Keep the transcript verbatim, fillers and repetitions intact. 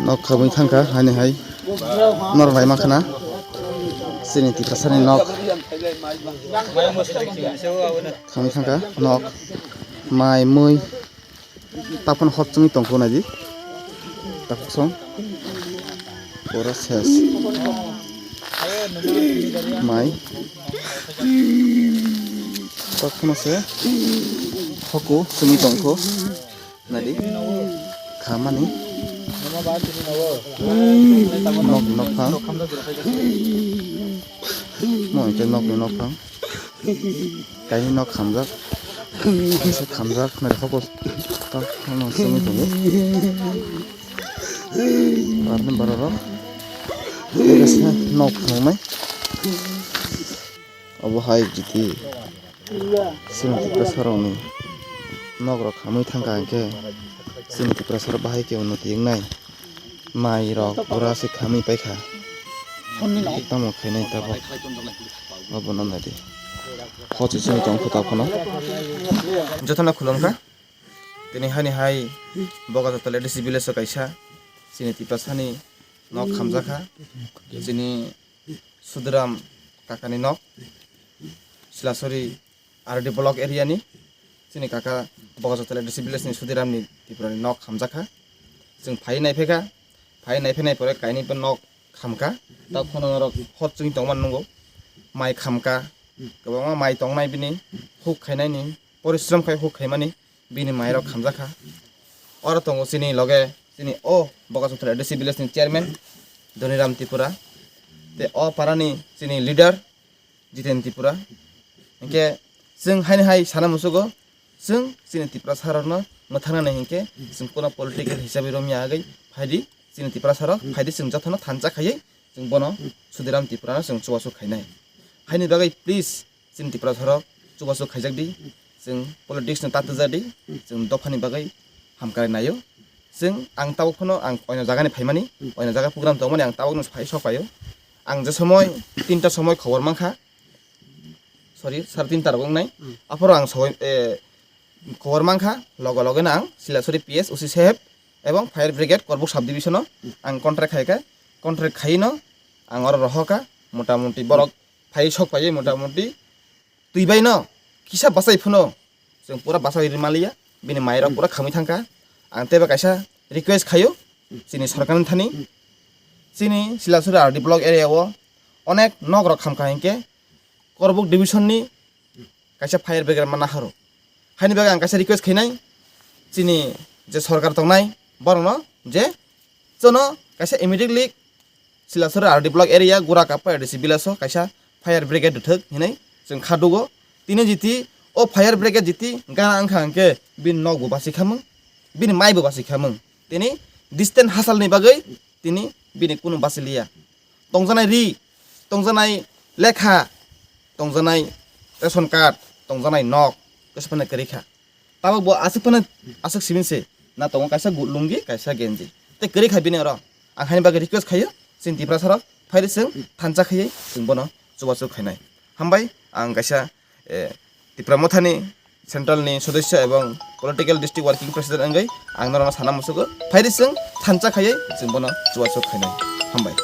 Nok khamwi thangkha, haini hai. Norok lai makhana. Chini Tiprasani nok. Khamwi thangkha, nok. Mai, mui. Taphano hot chwngwi tongkho naidi. Takhuk song. Pura ses. Mai. Taphano se. Hoko chwngwi tongkho. Naidi. Khamani. Nok, nokphang. Mo hwnkhe nokni nokphang. Kaini nok khamjak. Kaisa khamjak, naithok bo tak phano simi tongo. Barni barorok. Kaisa nok phunuknai. Obo hai jiti. Chini Tiprasarokni nokrok khamwi thangkha hinkhe chini Tiprasarok bahai khe unnoti wngnai. Mairok pura se khamwi paikha. Tamo khainai tabok. Obono naidi. Hochi chini tongkha takhwno. Jotono khulumkha. Tini hani hai Bokajotol A D C village o kaisa chini Tiprasani nok khamjakha. Chini Sudiram kakani nok, Silasori R D block area ni, chini kaka Bokajotol A D C village ni Sudiram ni Tripura ni nok khamjakha. Chwng phai naiphekha, phai naiphenai pore kainwi bo nok khamkha, tak phano norok hot chwng tongmani nungo, mai khamkha, kwbangma mai tongnai bini, huk khainai ni, porishrom khai huk khaimani, bini mairok khamjakha. Oro tongo chini loge, chini o Bokajotol A D C village ni chairman Dhoniram Tripura, tei o parani chini leader Jiten Tripura. Hinkhe chwng haini hai sana musugo, chwng chini Tiprasarokno mwthangnani hinkhe chwng kuno political hisabe romya agwi phaidi, chini Tiprasarok phaidi, chwng jotono thansa khaiwi chwng bono Sudiram Tripurano chwng chubachu khainai. Haini bagwi please chini Tiprasarok chubachu khaijak di, chwng politics no ta twijak di, chwng dophani bagwi hamkrai naio. Chwng ang tabuk phano ang oino jagani phaimani, oino jaga program tongmani ang tabukno phai sok paio. Ang je somoi tinta somoi khobor mankha, sorry, sare tinta rok wngnai. Aphoro ang soi, eh, khobor mankha, loge loge no ang Silasori P S O C saheb ebong fire brigade Korbuk sub division o ang contract khaikha, contract khaino ang oro rohorkha, mota moti borok phai sok paiwi mota moti twi bai no kisa bachai phano chwng pura bachai rwmaliya, bini mairok pura khamwi thangkha. Ang teibo kaisa request khaio chini sorkarni thani, chini Silasori R D block area o onek nok rok khamkha hinkhe Korbuk division ni kaisa fire brigade manna haro. Haini bagwi ang kaisa request khainai chini je sorkar tongnai borokno je chwngno kaisa immediately Silasori R D block area Gura Kappa A D C village o kaisa fire brigade rwthwk hinwi chwng kha dugo. Tini jiti o fire brigade jiti gana wngkha hinkhe bini nok bo basi khamung, bini mai bo basi khamung. Tini distant hasalni bagwi tini bini kunu basi liya. Tongjanai ri, tongjanai lekha, tongjanai ration card, tongjanai nok, kisa phano kwrwi kha. Tabuk bo aswk phano aswk simi se, na tongo kaisa gu-, lungi, kaisa genji. Tei kwrwi kha bini oro. Ang haini bagwi request khaio, chini Tiprasarok, phaidi chwng thansa khaiwi chwng bono chubachu khainai. Hambai, ang kaisa, eh, Tipra Mothani Central ni Sodosya ebong Political District Working President wngwi ang norokno sana musugo, phaidi chwng thansa khaiwi chwng bono chubachu khainai. Hambai.